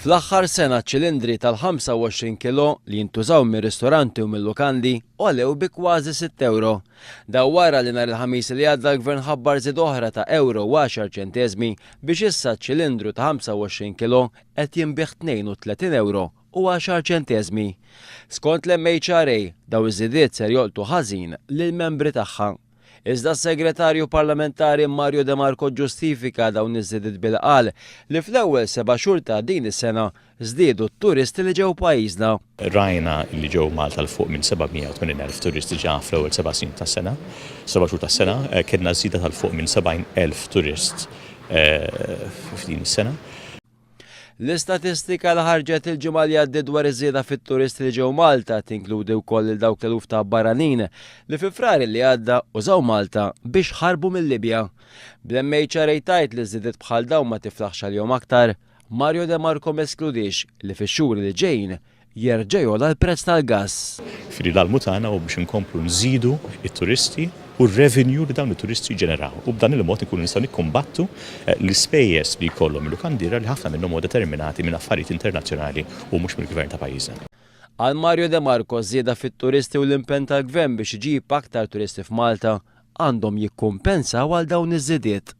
Fl-aħħar sena ċ-ċilindri tal-25 kilo li jintużaw mir-ristoranti u mil-lukandi għolew bi kważi sitt ewro. Dan wara li nhar il-Ħamis li għadda l-Gvern ħabbar żieda oħra ta' ewro u għaxar ċenteżmi biex issa ċ-ċilindru ta' 25 kilo qed jinbiegħ 32 ewro u għaxar ċenteżmi. Skont l-MHRA, dawn iż-żidiet ser jolqtu ħażin lill-membri tagħha. Iżda s-Segretarju Parlamentari Mario De Marco ġġustifika dawn iż-żidiet billi qal li fl-ewwel seba' xhur ta' din is-sena żdiedu t-turisti li ġew pajjiżna. Rajna li ġew Malta 'l fuq minn 780,000 turist diġà fl-ewwel seba' snin tas-sena, seba' xhur tas-sena. Kellna żieda ta' 'l fuq minn 70,000 turist f'din is-sena. L-istatistika li ħarġet il-ġimgħa li għaddiet dwar iż-żieda fit-turisti li ġew Malta tinkludi wkoll lil dawk l-eluf ta' barranin li fi Frar li għadda użaw Malta biex ħarbu mil-Libja. Bl-MHRA tgħid li żidiet bħal dawn ma tiflaħx għalihom aktar, Mario De Marco m'eskludiex li fix-xhur li ġejjin jerġa' jogħla l-prezz tal-gass. Jiġifieri l-almu tagħna hu biex inkomplu nżidu t-turisti u r-revenue li dawn it-turisti jiġġeneraw u b'dan il-mod inkunu nistgħu nikkumbattu l-ispejjeż li jkollhom il-lukandiera li ħafna minnhom huma determinati minn affarijiet internazzjonali u mhux mill-Gvern ta' pajjiżna. Għal Mario De Marco, żieda fit-turisti u l-impenn tal-Gvern biex iġib aktar turisti f'Malta għandhom jikkumpensaw għal dawn iż-żidiet.